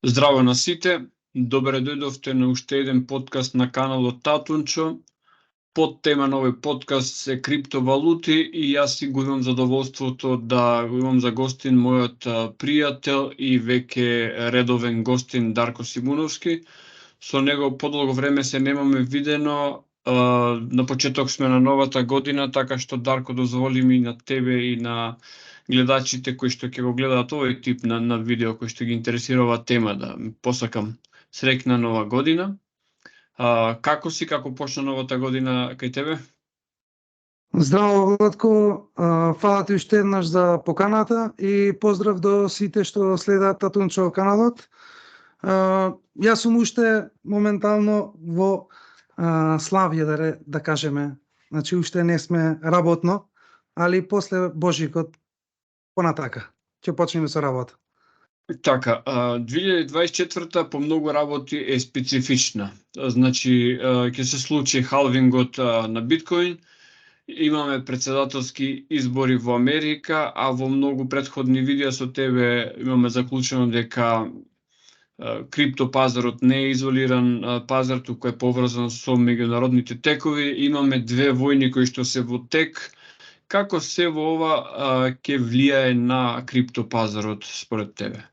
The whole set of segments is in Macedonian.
Здраво на сите, добре дојдовте на уште еден подкаст на каналот Татунчо. Под тема на овој подкаст се криптовалути и јас си го имам задоволството да го имам за гостин мојот пријател и веќе редовен гостин Дарко Симуновски. Со него подолго време се немаме видено, на почеток сме на новата година, така што Дарко дозволи ми на тебе и на гледачите кои што ќе го гледаат овој тип на видео, кои што ги интересира оваа тема, да посакам среќна нова година. Како си, како почна новата година кај тебе? Здраво, Владко, фала ти уште еднаш за поканата и поздрав до сите што следаат Татунчо каналот. Јас сум уште моментално во славје, да кажеме. Значи, уште не сме работно, али после Божикот понатака ќе почнеме со работа. Така, 2024 по многу работи е специфична. Значи, ќе се случи халвингот на биткоин, имаме председателски избори во Америка, а во многу претходни видеа со тебе имаме заклучено дека криптопазарот не е изолиран пазар, туку е поврзан со меѓународните текови. Имаме две војни кои што се во тек. Како се во ова ќе влијае на криптопазарот според тебе?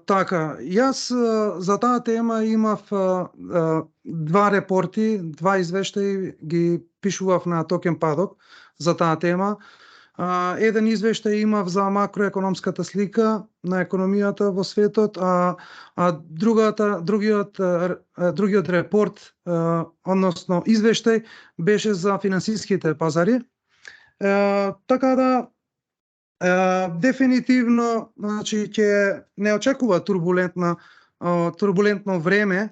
Така, јас за таа тема имав два репорти, два извештаи ги пишував на Токен Падок за таа тема. Еден извештај имав за макроекономската слика на економијата во светот, а другиот репорт, односно извештај, беше за финансиските пазари. Така да дефинитивно, значи, ќе не очекува турбулентно време,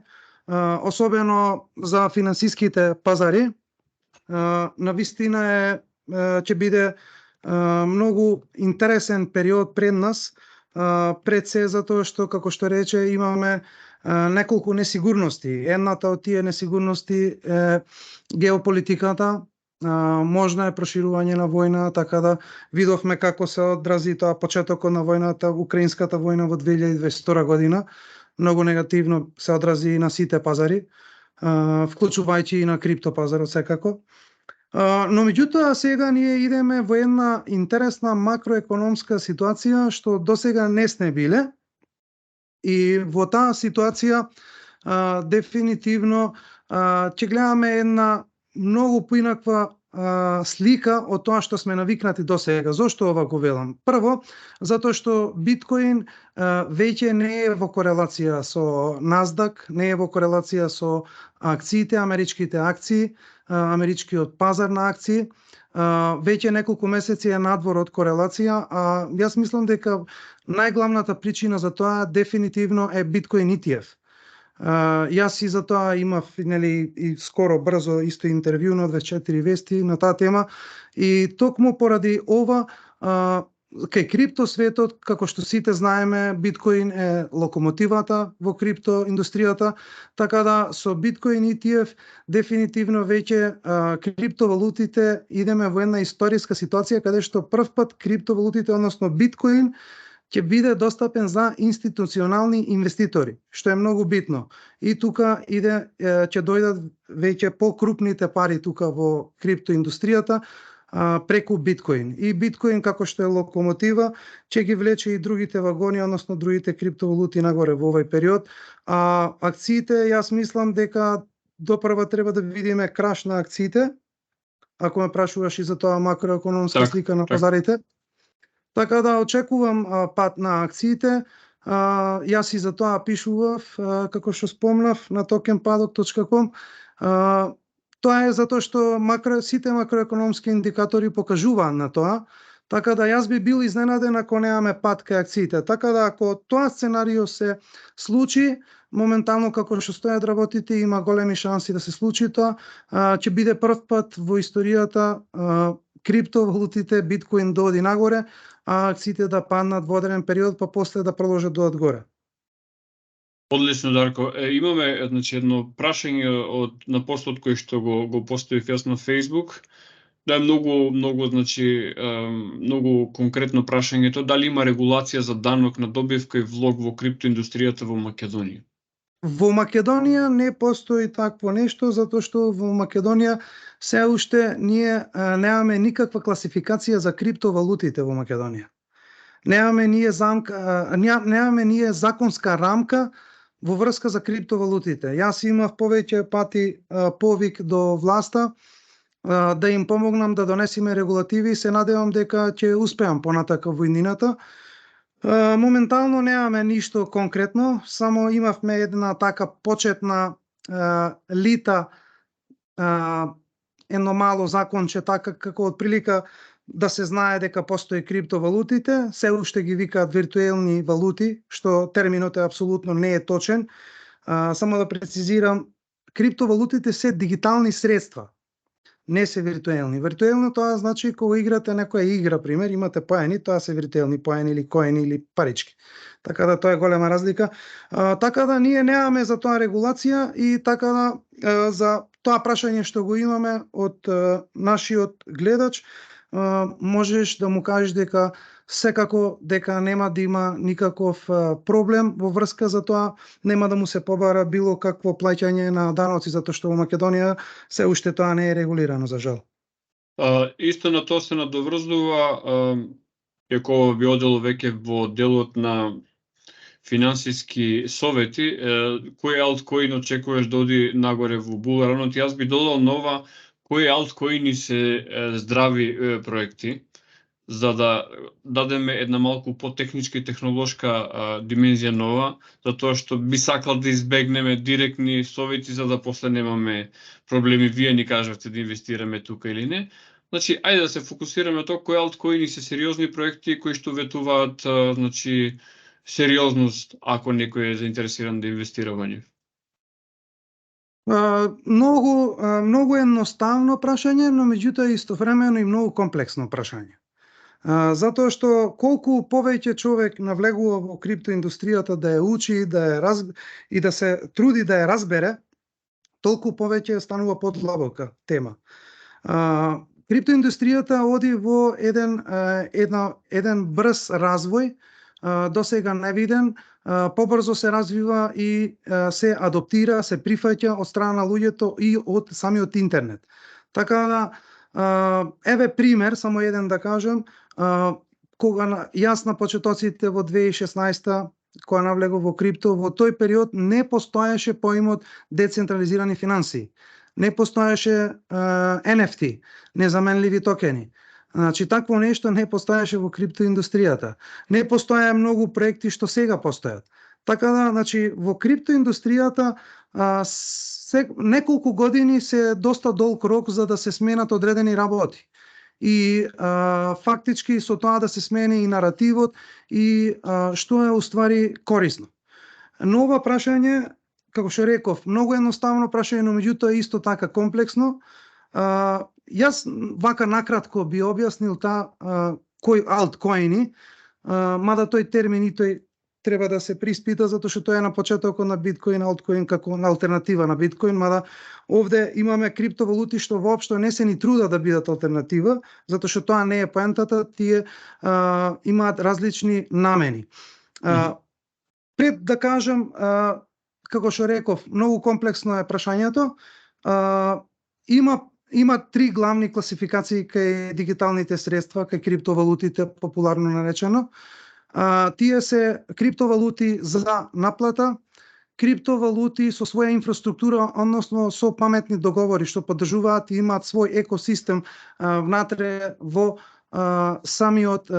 особено за финансиските пазари. Навистина ќе биде многу интересен период пред нас, пред се затоа што, како што рече, имаме неколку несигурности. Едната од тие несигурности е геополитиката, можна е проширување на војна, така да видовме како се одрази тоа почетокот на војната, украинската војна во 2022 година. Многу негативно се одрази и на сите пазари, вклучувајќи и на криптопазарот секако. Но меѓутоа сега ние идеме во една интересна макроекономска ситуација што досега не сме биле, и во таа ситуација дефинитивно ќе гледаме една многу поинаква слика од тоа што сме навикнати до сега. Зошто ова го велам? Прво, затоа што биткоин веќе не е во корелација со Насдак, не е во корелација со акциите, америчките акции, америчкиот пазар на акции. Веќе неколку месеци е надвор од корелација, а јас мислам дека најглавната причина за тоа дефинитивно е биткоин ETF. Јас и за тоа имав, нели, и скоро брзо исто интервју на 24 вести на таа тема, и токму поради ова кај криптосветот, како што сите знаеме, биткоин е локомотивата во криптоиндустријата, така да со биткоин ETF дефинитивно веќе криптовалутите идеме во една историска ситуација каде што прв пат криптовалутите, односно биткоин, ќе биде достапен за институционални инвеститори, што е многу битно. И тука ќе дојдат веќе покрупните пари тука во криптоиндустријата преку биткоин. И биткоин, како што е локомотива, ќе ги влече и другите вагони, односно другите криптовалути нагоре во овој период. А акциите, јас мислам дека допрва треба да видиме краш на акциите, ако ме прашуваш и за тоа макроекономска слика на пазарите. Така да очекувам пат на акциите. Јас и за тоа пишував, како што спомнав, на tokenpadok.com. Тоа е затоа што сите макроекономски индикатори покажуваат на тоа, така да јас би бил изненаден ако немаме пат кај акциите. Така да ако тоа сценарио се случи, моментално како што стојат работите, има големи шанси да се случи тоа, ќе биде прв пат во историјата криптовалутите, биткоин да оди нагоре, а акциите да паднат во одреден период, па после да продолжат да одгоре. Одлично, Дарко. Имаме едно прашање на постот кој што го поставив јас на Facebook. Да, многу, значи, многу конкретно прашањето, дали има регулација за данок на добивка и влог во криптоиндустријата во Македонија? Во Македонија не постои такво нешто, затоа што во Македонија се уште ние немаме никаква класификација за криптовалутите во Македонија. Немаме ние законска рамка во врска за криптовалутите. Јас имав повеќе пати повик до власта да им помогнам да донесеме регулативи и се надевам дека ќе успеам понатака во иднината. Моментално немаме ништо конкретно, само имавме една така почетна лита, едно мало законче така како отприлика да се знае дека постои криптовалутите, се уште ги викаат виртуелни валути, што терминот е апсолутно не е точен. Само да прецизирам, криптовалутите се дигитални средства, не се виртуелни. Виртуелно тоа значи кога играте некоја игра, пример, имате поени, тоа се виртуелни поени или коени или парички. Така да тоа е голема разлика. Така да ние немаме за тоа регулација и така да за тоа прашање што го имаме од нашиот гледач, можеш да му кажеш дека секако дека нема да има никаков проблем во врска за тоа, нема да му се побара било какво плаќање на даноци, затоа што во Македонија се уште тоа не е регулирано, за жал. Исто на тоа се надоврзува, иако ова би одело веќе во делот на финансиски совети, кој алткоин очекуваш да оди нагоре во буларанот? Јас би додал нова, кои алткоини се здрави проекти, за да дадеме една малку потехничка и технолошка димензија нова, затоа што би сакал да избегнеме директни совети за да после немаме проблеми. Вие ни кажавте да инвестираме тука или не. Значи, ајде да се фокусираме на тоа кои алткоини се сериозни проекти кои што ветуваат, значи, сериозност ако некој е заинтересиран да инвестира во нив. Многу едноставно прашање, но меѓутоа истовремено и многу комплексно прашање. Затоа што колку повеќе човек навлегува во криптоиндустријата да ја учи и да се труди да ја разбере, толку повеќе станува подлабока тема. Криптоиндустријата оди во еден брз развој, досега невиден, побрзо се развива и се адаптира, се прифаќа од страна на луѓето и од самиот интернет. Така да, еве пример, само еден да кажам, кога јас на почетоците во 2016 кога навлегов во крипто, во тој период не постоеше поимот децентрализирани финансии. Не постоеше NFT, незаменливи токени. Значи, такво нешто не постоеше во криптоиндустријата. Не постоја многу проекти што сега постојат. Така да, значи, во криптоиндустријата неколку години се доста долг рок за да се сменат одредени работи. И фактички со тоа да се смени и наративот и што е уствари корисно. Но ова прашање, како што реков, многу едноставно прашање, но меѓутоа исто така комплексно. Јас вака накратко би објаснил кој алткоини, мада тој термин и тој треба да се приспита, затоа што тој е на почетокот на биткоин, алткоин како на алтернатива на биткоин, мада овде имаме криптовалути што воопшто не се ни трудат да бидат алтернатива, затоа што тоа не е поентата, тие имаат различни намени. Пред да кажам, како што реков, многу комплексно е прашањето. Има три главни класификации кај дигиталните средства, кај криптовалутите, популарно наречено. Тие се криптовалути за наплата, криптовалути со своја инфраструктура, односно со паметни договори што поддржуваат и имаат свој екосистем внатре во самиот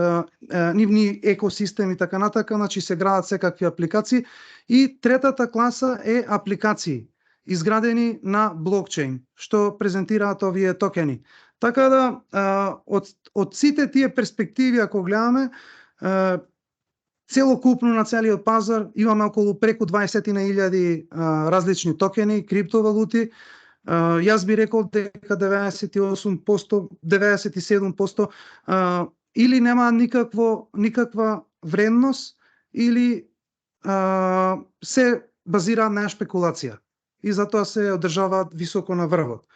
нивни екосистем и така натака, значи се градат секакви апликации. И третата класа е апликации изградени на блокчейн, што презентираат овие токени. Така да, од сите тие перспективи, ако гледаме, целокупно на целиот пазар имаме околу преку 20.000 различни токени, криптовалути. Јас би рекол дека 98%, 97% или нема никаква вредност, или се базираат на шпекулација и затоа се одржаваат високо на врвот.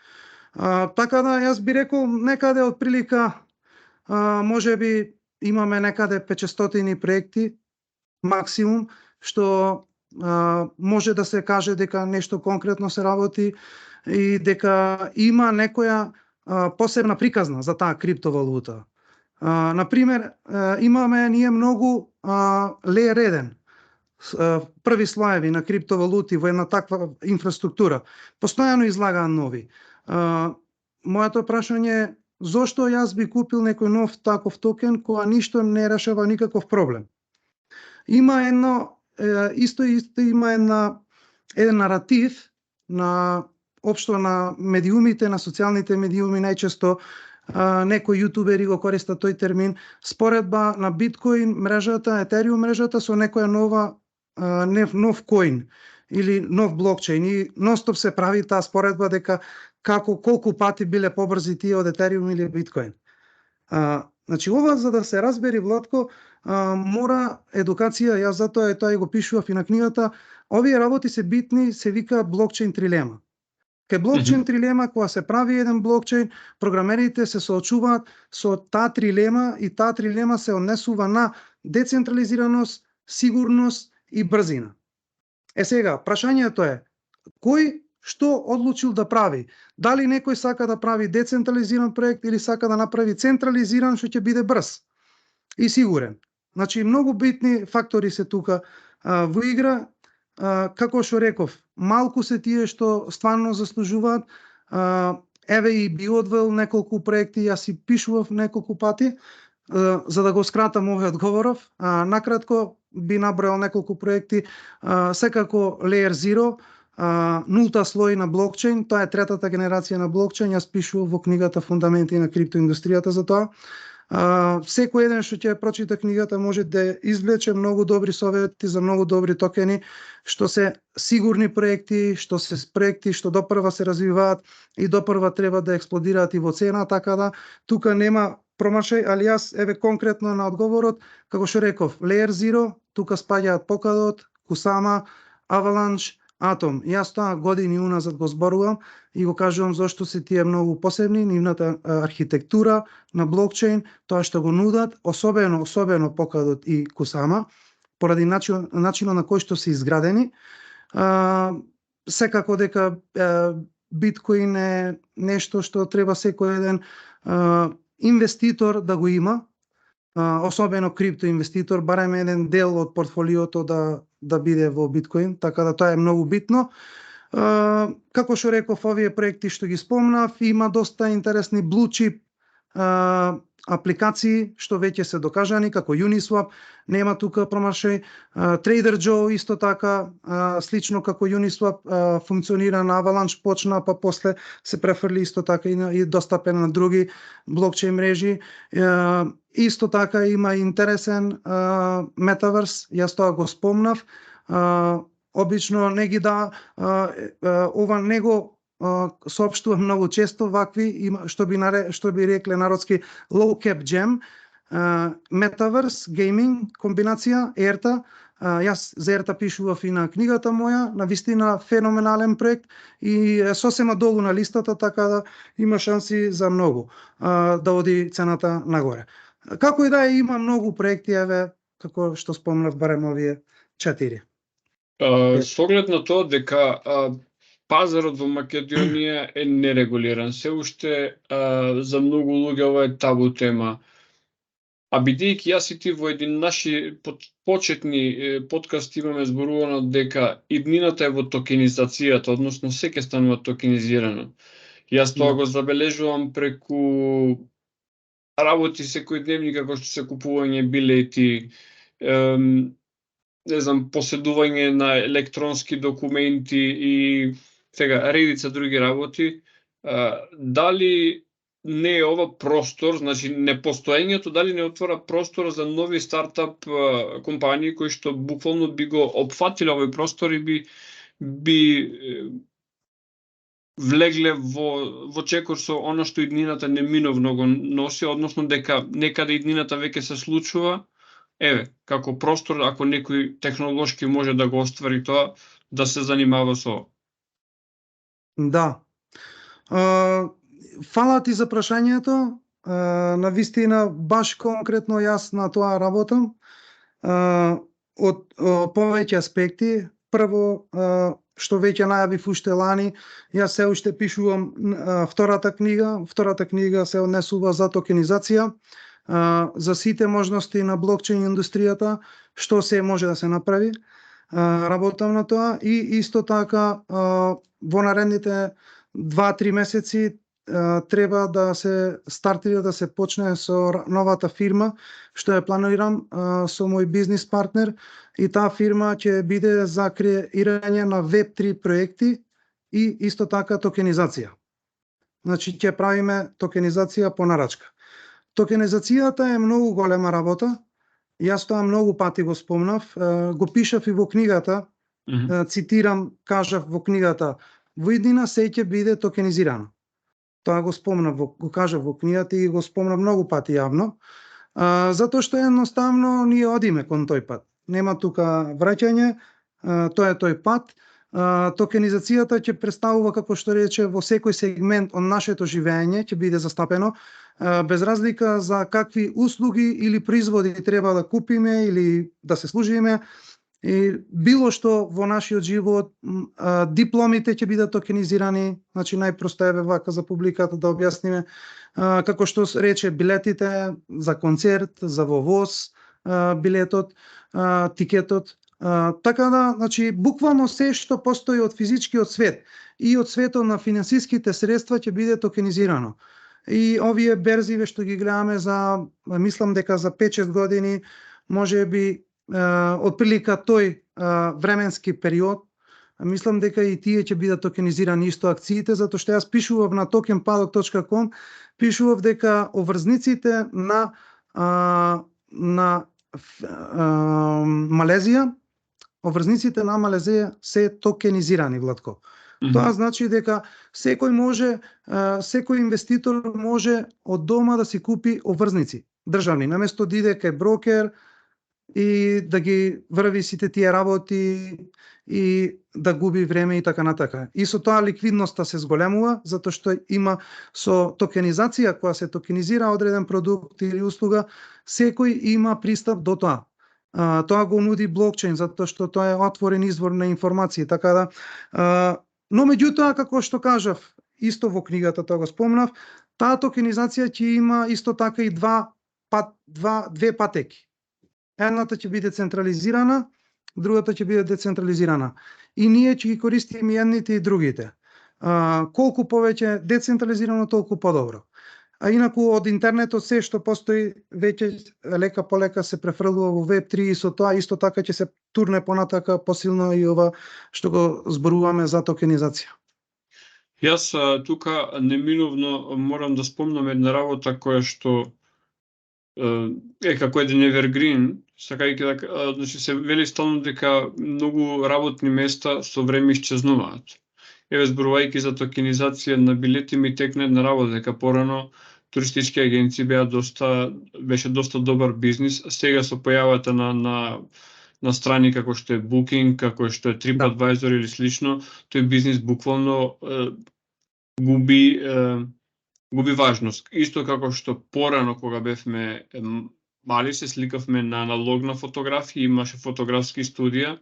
Така да јас би рекол некаде од прилика може би имаме некаде 500 проекти максимум што може да се каже дека нешто конкретно се работи и дека има некоја посебна приказна за таа криптовалута. Например, имаме ние многу Layer 1, први слоеви на криптовалути во една таква инфраструктура. Постојано излагаат нови. Моето прашање е зошто јас би купил некој нов таков токен кога ништо не решава никаков проблем. Има исто има еден наратив на општо на медиумите, на социјалните медиуми најчесто некои јутубери го користат тој термин, споредба на биткоин мрежата, етериум мрежата со некоја нов коин или нов блокчейн и ностоп се прави таа споредба дека колку пати биле побрзи тие од етериум или биткоин. Значи ова за да се разбери Владко, мора едукација, јас затоа тоа и го пишував и на книгата, овие работи се битни, се викаат блокчейн трилема. Кај блокчейн трилема, кога се прави еден блокчейн, програмерите се соочуваат со таа трилема и таа трилема се однесува на децентрализираност, сигурност и брзина. Сега, прашањето е, кој што одлучил да прави? Дали некој сака да прави децентрализиран проект или сака да направи централизиран што ќе биде брз и сигурен? Значи, многу битни фактори се тука во игра. Како што реков, малку се тие што стварно заслужуваат. Еве и би одвел неколку проекти, јас си пишував неколку пати, за да го скратам овој одговоров. Накратко би набројал неколку проекти, секако Layer 0, нулта слој на блокчейн, тоа е третата генерација на блокчейн, јас пишував во книгата Фундаменти на криптоиндустријата за тоа. Секој еден што ќе прочита книгата може да извлече многу добри совети за многу добри токени, што се сигурни проекти, што се проекти што допрва се развиваат и допрва треба да експлодираат и во цена, така да тука нема промашај, али јас еве конкретно на одговорот, како што реков, Layer 0, тука спаѓаат Polkadot, Kusama, Avalanche, Atom. Јас тоа години уназад го зборувам и го кажувам зошто се тие многу посебни, нивната архитектура на блокчейн, тоа што го нудат, особено Polkadot и Kusama, поради начинот на кој што се изградени. Секако дека биткоин е нешто што треба секој еден инвеститор да го има, особено криптоинвеститор, барем еден дел од портфолиото да биде во биткоин, така да тоа е многу битно. Како што реков, овие проекти што ги спомнав, има доста интересни blue chip апликации што веќе се докажани, како Uniswap, нема тука промашај. Trader Joe исто така, слично како Uniswap, функционира на Avalanche, почна, па после се префрли исто така и достапен на други блокчейн мрежи. Исто така има интересен Metaverse, јас тоа го спомнав. Обично не ги ова него соопштува многу често вакви, што би рекле народски low cap jam, Metaverse, gaming, комбинација, ERTA. Јас за ERTA пишував и на книгата моја, на вистина феноменален проект и сосема долу на листата, така да има шанси за многу да оди цената нагоре. Како и да е, има многу проекти, еве, како што спомнав, барем овие 4. Со оглед на тоа дека пазарот во Македонија е нерегулиран, се уште за многу луѓе ова е табу тема. А бидејќи јас и ти во еден наши почетни подкасти имаме зборувано дека иднината е во токенизацијата, односно секој станува токенизирано. Јас тоа го забележувам преку работи секојдневни, како што се купување билети, не знам, поседување на електронски документи и сега редица други работи. Дали не е ова простор, значи непостоењето, дали не отвора простор за нови стартап компании кои што буквално би го опфатиле овој простор и би влегле во чекор со она што иднината неминовно го носи, односно дека некаде иднината веќе се случува. Еве, како простор, ако некој технолошки може да го оствари тоа, да се занимава со. Да. фала ти за прашањето. На вистина, баш конкретно јас на тоа работам од повеќе аспекти. Прво, што веќе најавив уште лани, јас се уште пишувам втората книга. Втората книга се однесува за токенизација, за сите можности на блокчейн индустријата, што се може да се направи. Работам на тоа и исто така во наредните 2-3 месеци треба да се стартира, да се почне со новата фирма, што ја планирам со мој бизнис партнер, и таа фирма ќе биде за креирање на Web3 проекти и исто така токенизација. Значи ќе правиме токенизација по нарачка. Токенизацијата е многу голема работа. Јас тоа многу пати го спомнав, го пишав и во книгата, цитирам, кажав во книгата: во иднина се ќе биде токенизирано. Тоа го спомнав, го кажав во книгата и го спомнав многу пати јавно, затоа што едноставно ние одиме кон тој пат. Нема тука враќање, тоа е тој пат. Токенизацијата ќе представува, како што рече, во секој сегмент од нашето живење ќе биде застапено, без разлика за какви услуги или производи треба да купиме или да се служиме. И било што во нашиот живот, дипломите ќе бидат токенизирани, значи најпросто е вака за публиката да објасниме, како што рече, билетите за концерт, за во воз, билетот, тикетот, така да, значи буквално се што постои од физичкиот свет и од светот на финансиските средства ќе биде токенизирано. И овие берзиве што ги гледаме за, мислам дека за 5-6 години, може би отприлика тој временски период, мислам дека и тие ќе бидат токенизирани исто акциите, затоа што јас пишував на tokenpaddock.com, пишував дека обврзниците на Малезија, обврзниците на Малезија се токенизирани, Владко. Тоа значи дека секој може, секој инвеститор може од дома да си купи обврзници државни, наместо да иде кај брокер и да ги врви сите тие работи и да губи време и така натака. И со тоа ликвидноста се зголемува, затоа што има со токенизација, која се токенизира одреден продукт или услуга, секој има пристап до тоа. Тоа го нуди блокчейн, затоа што тоа е отворен извор на информации, така да. Но меѓутоа, како што кажав, исто во книгата тоа го спомнав, таа токенизација ќе има исто така и две патеки. Едната ќе биде централизирана, другата ќе биде децентрализирана. И ние ќе ги користиме едните и другите. Колку повеќе децентрализирано, толку подобро. А инаку од интернетот се што постои веќе лека по лека се префрлува во Web3 и со тоа исто така ќе се турне понатака посилно и ова што го зборуваме за токенизација. Јас тука неминовно морам да спомнам една работа која што како еден evergreen, сакајќи да, значи се вели стално дека многу работни места со време исчезнуваат. Еве, зборувајќи за токенизација на билети, ми текна една работа дека порано туристички агенции беше доста добар бизнис, сега со појавата на страни како што е Booking, како што е TripAdvisor или слично, тој бизнис буквално губи важност. Исто како што порано кога бевме мали се сликавме на аналогна фотографија, имаше фотографски студија,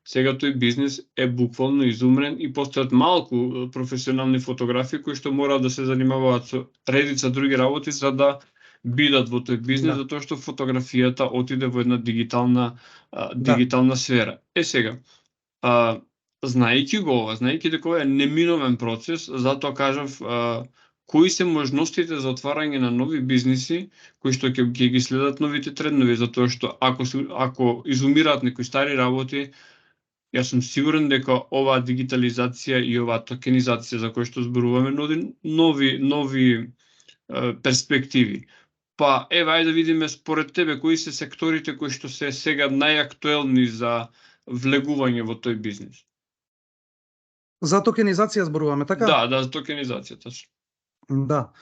сега тој бизнес е буквално изумрен и постојат малку професионални фотографи кои што мора да се занимаваат со редица други работи за да бидат во тој бизнес, затоа што фотографијата отиде во една дигитална сфера. Сега, знаејќи го ова, знаејќи дека ова е неминовен процес, затоа кажав кои се можностите за отварање на нови бизниси кои што ќе ги следат новите трендови, затоа што ако изумираат некои стари работи, јас сум сигурен дека оваа дигитализација и оваа токенизација за која што зборуваме нуди нови перспективи. Па еве, ајде да видиме според тебе кои се секторите кои што се сега најактуелни за влегување во тој бизнис. За токенизација зборуваме, така? Да, за токенизација, точно. Да.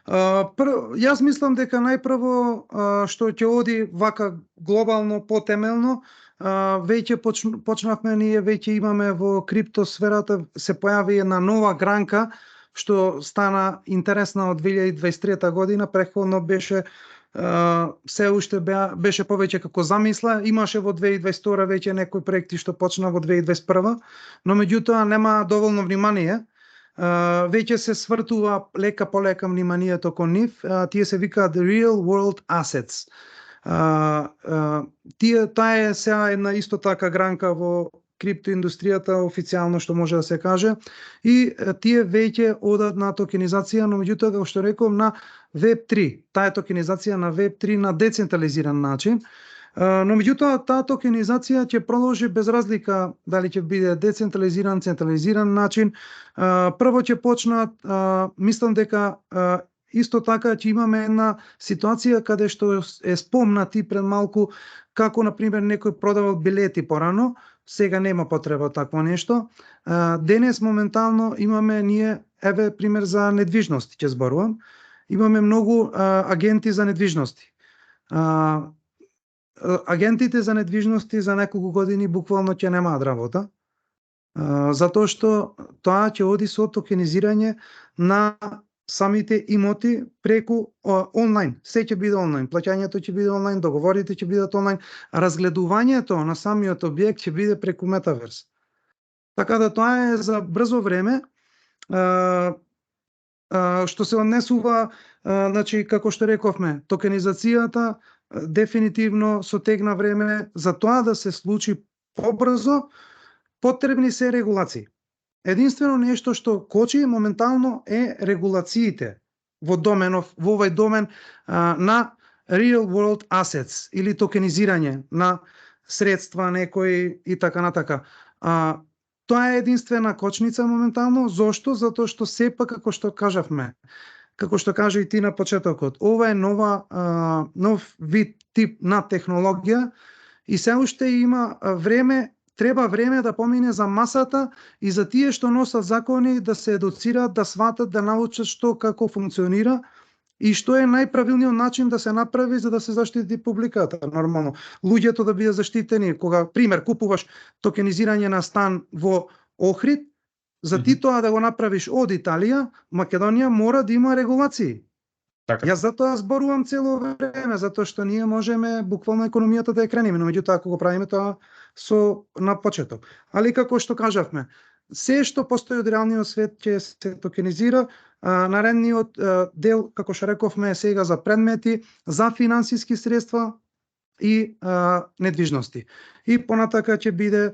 Јас мислам дека најпрво што ќе оди вака глобално потемелно, веќе почнавме ние, веќе имаме во криптосферата, се појави една нова гранка што стана интересна од 2023 година, претходно беше се уште беше повеќе како замисла, имаше во 2022 веќе некои проекти што почна во 2021, но меѓутоа нема доволно внимание. Веќе се свртува лека по лека вниманието кон нив, тие се викаат real world assets. Таа е сега една исто така гранка во криптоиндустријата официјално што може да се каже, и тие веќе одат на токенизација, но меѓутоа како што реков на Web3. Таа е токенизација на Web3 на децентрализиран начин. Но меѓутоа таа токенизација ќе продолжи без разлика дали ќе биде децентрализиран, централизиран начин. Прво ќе почнат, мислам дека исто така ќе имаме една ситуација каде што е спомнати пред малку како на пример некој продавал билети порано, сега нема потреба такво нешто. Денес моментално имаме ние, еве пример за недвижности ќе зборувам. Имаме многу агенти за недвижности. Агентите за недвижности за неколку години буквално ќе немаат работа, затоа што тоа ќе оди со токенизирање на самите имоти преку онлайн. Се ќе биде онлайн, плаќањето ќе биде онлайн, договорите ќе бидат онлайн, разгледувањето на самиот објект ќе биде преку метаверс. Така да тоа е за брзо време. Што се однесува, значи како што рековме, токенизацијата дефинитивно сотегна време. За тоа да се случи побрзо, потребни се регулации. Единствено нешто што кочи моментално е регулациите во овој домен на real world assets или токенизирање на средства некои и така натака. Тоа е единствена кочница моментално. Зошто? Затоа што сепак, како што кажавме, како што кажа и ти на почетокот, ова е нов вид тип на технологија и се уште има време, треба време да помине за масата и за тие што носат закони да се едуцираат, да сватат, да научат што како функционира и што е најправилниот начин да се направи за да се заштити публиката. Нормално, луѓето да бидат заштитени. Кога, пример, купуваш токенизирање на стан во Охрид, за ти тоа да го направиш од Италија, Македонија мора да има регулации. Така. Јас затоа зборувам цело време, затоа што ние можеме буквално економијата да ја кренеме, но меѓутоа ако го правиме тоа со на почеток. Али како што кажавме, се што постои од реалниот свет ќе се токенизира. Наредниот дел, како што рековме, сега за предмети, за финансиски средства и недвижности. И понатака ќе биде,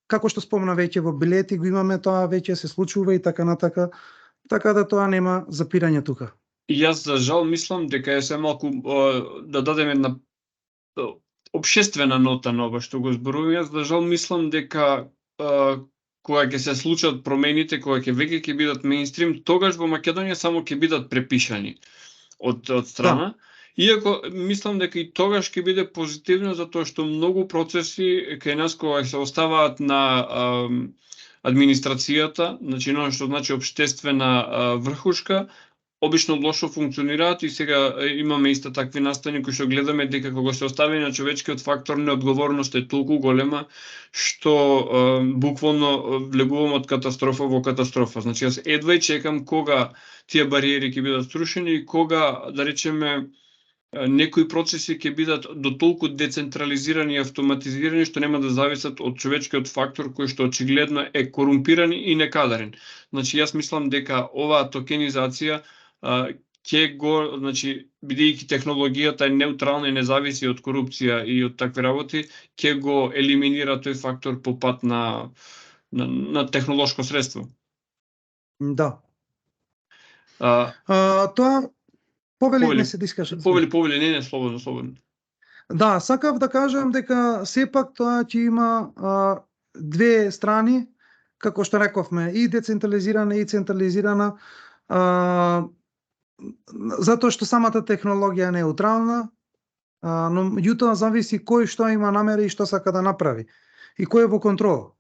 како што спомна веќе во билети, го имаме тоа, веќе се случува и така натака, така да тоа нема запирање тука. И јас за жал мислам дека е се малку да дадеме една општествена нота на ова што го зборувам. Јас за жал мислам дека кога ќе се случат промените, кога ќе веќе ќе бидат мејнстрим, тогаш во Македонија само ќе бидат препишани од страна. Да. Иако мислам дека и тогаш ќе биде позитивно, затоа што многу процеси кај нас кога се оставаат на администрацијата, значи оно што значи општествена врхушка, обично лошо функционираат и сега имаме исто такви настани кои што гледаме дека кога се остави на човечкиот фактор, неодговорност е толку голема што буквално влегувам од катастрофа во катастрофа. Значи јас едва и чекам кога тие бариери ќе бидат струшени и кога, да речеме, некои процеси ќе бидат до толку децентрализирани и автоматизирани што нема да зависат од човечкиот фактор кој што очигледно е корумпиран и некадарен. Значи јас мислам дека оваа токенизација ќе го, значи, бидејќи технологијата е неутрална и не зависи од корупција и од такви работи, ќе го елиминира тој фактор по пат на технолошко средство. Да. Тоа повели не се дискаше. Повели, не, слободно. Да, сакав да кажам дека сепак тоа ќе има две страни, како што рековме, и децентрализирана и централизирана, затоа што самата технологија е неутрална, но меѓутоа зависи кој што има намера и што сака да направи и кој е во контрола.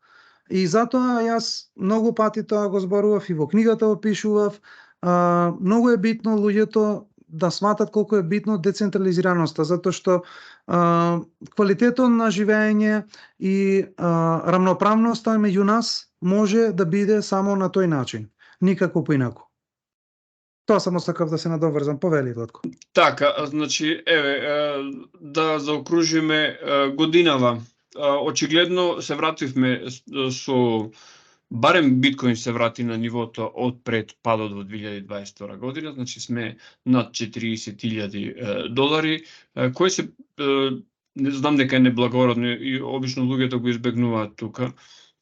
И затоа јас многу пати тоа го зборував и во книгата опишував. Многу е битно луѓето да сватат колку е битно децентрализираноста, затоа што квалитетот на живење и рамноправноста меѓу нас може да биде само на тој начин, никако поинаку. Тоа само сакав да се надоврзам, повели Владко. Така, значи, да заокружиме годинава. Очигледно се вративме со барем биткоин се врати на нивото од пред падот во 2022 година, значи сме над 40.000 долари, кои се не знам дека е неблагородно и обично луѓето го избегнуваат тука.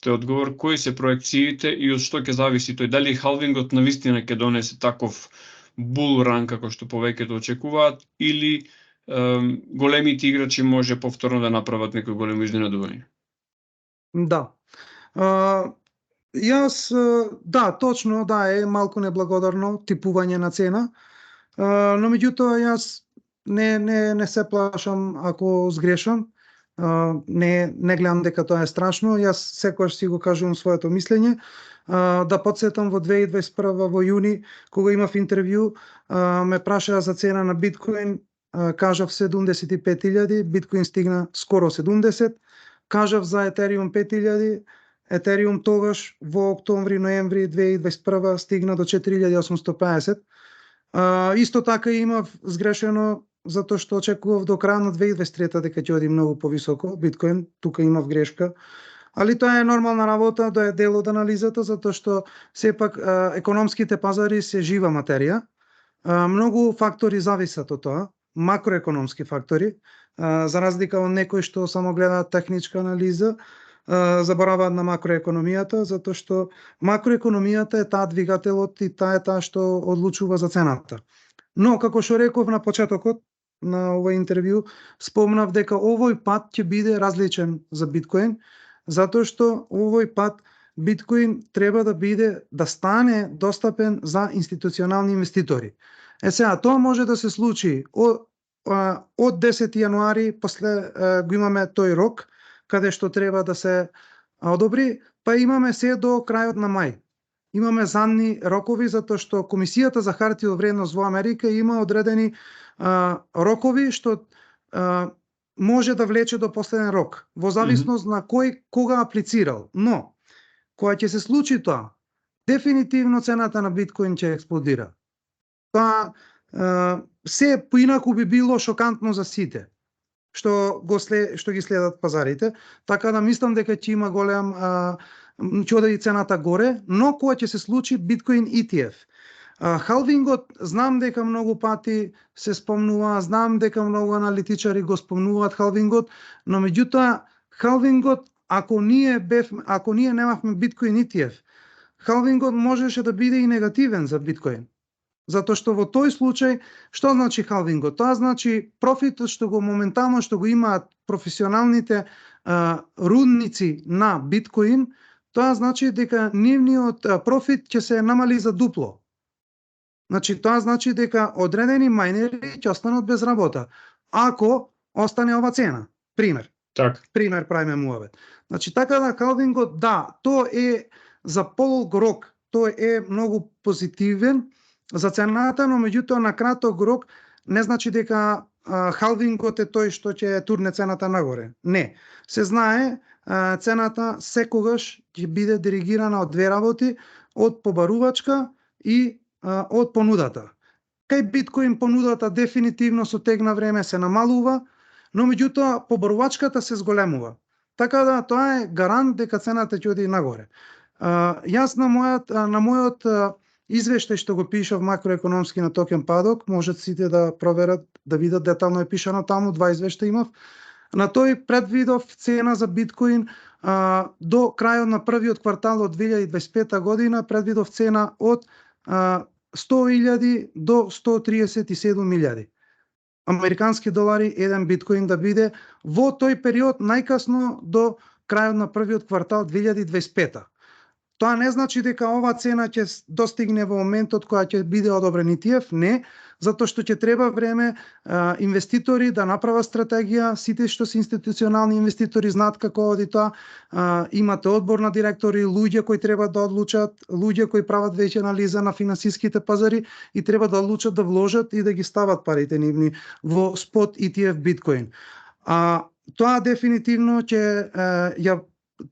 Тој одговор, кои се проекциите и од што ќе зависи тој, дали халвингот навистина ќе донесе таков бул ран како што повеќето очекуваат или големите играчи може повторно да направат некој големо изненадување? Да. Јас, да, точно, да, е малку неблагодарно типување на цена, но меѓутоа јас не се плашам ако сгрешам, не гледам дека тоа е страшно, јас секогаш си го кажувам своето мислење. Да подсетам во 2021 во јуни, кога имав интервју, ме прашаа за цена на биткоин, кажав 75.000, биткоин стигна скоро 70, кажав за етериум 5.000, етериум тогаш во октомври-ноември 2021 стигна до 4.850. Исто така имав сгрешено затоа што очекував до крај на 2023 дека ќе оди многу повисоко биткоин, тука имав грешка. Али тоа е нормална работа, да е дел од анализата, затоа што сепак економските пазари се жива материја. Многу фактори зависат од тоа, макроекономски фактори, за разлика од некои што само гледаат техничка анализа, забораваат на макроекономијата, затоа што макроекономијата е таа двигателот и таа е таа што одлучува за цената. Но, како што реков на почетокот на овој интервју, спомнав дека овој пат ќе биде различен за биткоин, затоа што овој пат биткоин треба да стане достапен за институционални инвеститори. Сега, тоа може да се случи од 10 јануари, после го имаме тој рок, каде што треба да се одобри, па имаме се до крајот на мај. Имаме задни рокови, затоа што Комисијата за хартија од вредност во Америка има одредени рокови што може да влече до последен рок, во зависност на кој кога аплицирал. Но, кога ќе се случи тоа, дефинитивно цената на биткоин ќе експлодира. Тоа се поинаку би било шокантно за сите што ги следат пазарите, така да мислам дека ќе има голем ќе оди цената горе, но кога ќе се случи биткоин ETF. Халвингот, знам дека многу пати се спомнува, знам дека многу аналитичари го спомнуваат халвингот, но меѓутоа халвингот, ако ние немавме биткоин ETF, халвингот можеше да биде и негативен за биткоин. Затоа што во тој случај, што значи халвингот? Тоа значи профитот што го моментално што го имаат професионалните рудници на биткоин, тоа значи дека нивниот профит ќе се намали за дупло. Значи тоа значи дека одредени мајнери ќе останат без работа. Ако остане ова цена, пример. Так. Пример правиме муавет. Значи така да халвингот, да, тоа е за полог рок, тоа е многу позитивен за цената, но меѓутоа на краток рок не значи дека халвингот е тој што ќе турне цената нагоре. Не. Се знае, цената секогаш ќе биде диригирана од две работи, од побарувачка и од понудата. Кај биткоин понудата дефинитивно со тек на време се намалува, но меѓутоа побарувачката се зголемува. Така да тоа е гарант дека цената ќе оди нагоре. Јас на мојот извештај што го пишав макроекономски на токен падок, можат сите да проверат, да видат детално е пишано таму, 2 извештаи имав. На тој предвидов цена за биткоин до крајот на првиот квартал од 2025 година, предвидов цена од 100.000 до 137.000 американски долари еден биткоин да биде во тој период најкасно до крајот на првиот квартал 2025. Тоа не значи дека ова цена ќе достигне во моментот кога ќе биде одобрен ETF, не, затоа што ќе треба време инвеститори да направат стратегија, сите што се институционални инвеститори знаат како оди тоа, имате одбор на директори, луѓе кои треба да одлучат, луѓе кои прават веќе анализа на финансиските пазари и треба да одлучат да вложат и да ги стават парите нивни во спот ETF биткоин. Тоа дефинитивно ќе ја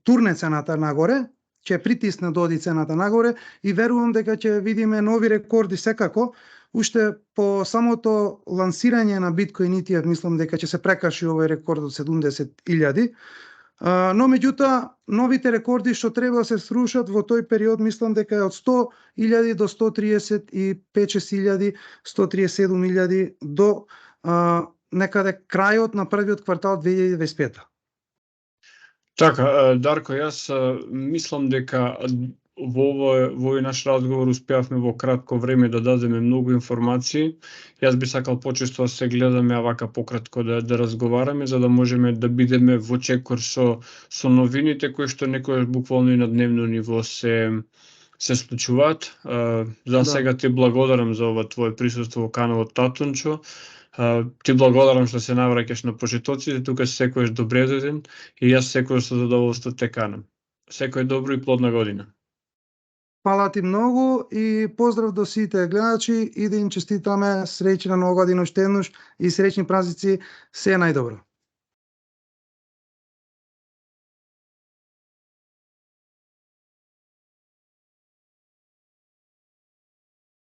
турне цената нагоре, ќе притисне да оди цената нагоре и верувам дека ќе видиме нови рекорди секако. Уште по самото лансирање на биткоин ETF мислам дека ќе се прекрши овој рекорд од 70.000. Но меѓутоа новите рекорди што треба да се срушат во тој период мислам дека е од 100.000 до 135.000, 137.000 до некаде крајот на првиот квартал 2025. Така, Дарко, јас мислам дека во овој наш разговор успеавме во кратко време да дадеме многу информации. Јас би сакал почесто да се гледаме, а вака пократко да разговараме, за да можеме да бидеме во чекор со новините кои што некојаш буквално и на дневно ниво се случуваат. За сега ти благодарам за ова твое присуство во каналот Татунчо. Ти благодарам што се навраќаш на почетоците, тука се секојаш добре дојден и јас секојаш со задоволство те канам. Секој добро и плодна година. Фала ти многу и поздрав до сите гледачи и да им честитаме среќна нова година уште еднаш и среќни празници, се најдобро.